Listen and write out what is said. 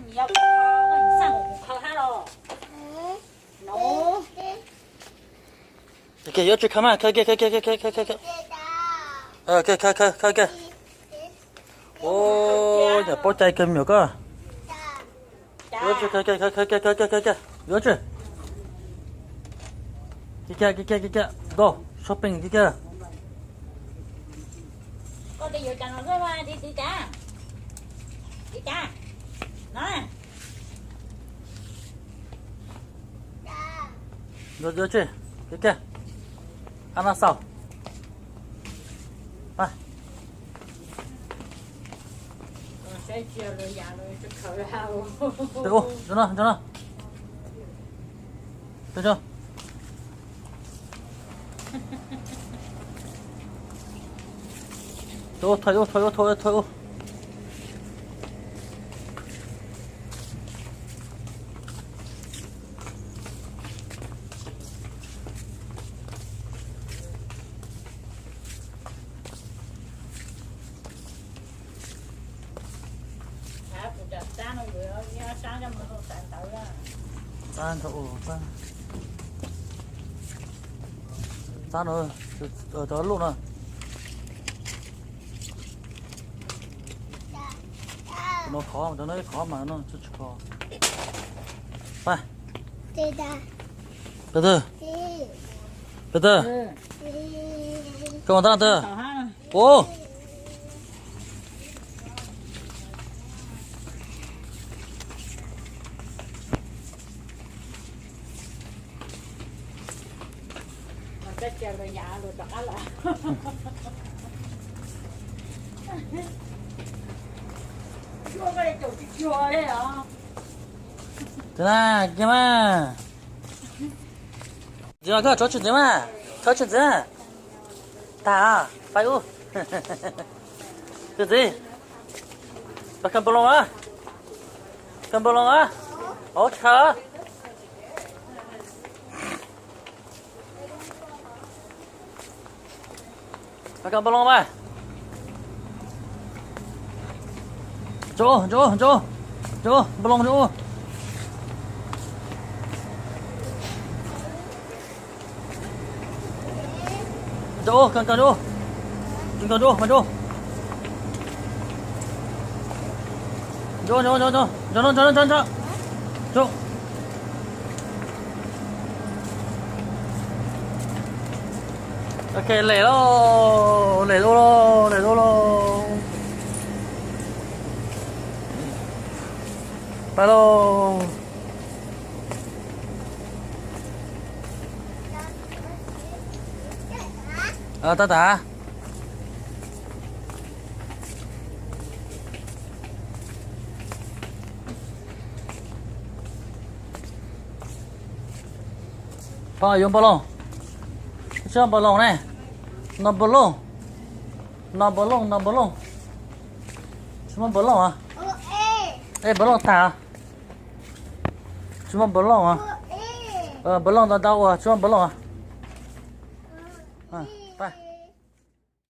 Yuav tsis khaws mas, khaws kiag, khaws kiag, khaws kiag, khaws kiag, khaws kiag. Khaws kiag, khaws kiag. Ua, yam paub cai kawg me nyuam koj. Yuav tsis, khaws kiag, khaws kiag, khaws kiag, khaws kiag, khaws kiag. Yuav tsis. Kiag kiag, kiag kiag, kiag kiag. Go shopping kiag kiag. Koj tias yuav cas no xwb mas, txiv, txiv cas? Txiv cas? No. Yuav, yuav tsis. Kiag kiag. A no xaus. Ua, nrog no, nrog no. Thauj ub, thauj ub, thauj ub, thauj ub. Txab ntawd, txab no, cov luj no. Cov no khov, cov no ib khov mas no tsis khov. Pab. Pab twg? Pab twg? Koj ua tab twg? Ua. Tus na, kiag mas. Ntxiv no koj tso tsis ntxiv mas, tso tsis ntxiv. Tag, pais ub. Tus ntxiv. Pas khaws npau loo a. Khaws npau loo a. Ov, tsis khaws. Pas khaws npau loo mas. Ntso, ntso, ntso, ntso, npau loo ntso. Ntso, khaws, khaws ntso. Khaws ntso, mas ntso. Ntso, ntso, ntso, ntso, ntso, ntso, ntso, ntso. Ntso. Ok, lem lauj, lem lauj, lem lauj. Pais lauj. Tab tas. Pog yuav npau looj. Tsis muaj npau looj ne. No npau looj. No npau looj, no npau looj. Tsis muaj npau looj a. Ej, npau looj tag. Tsis muaj npau looj a. Npau looj ntau ntau ua tsis muaj npau looj a.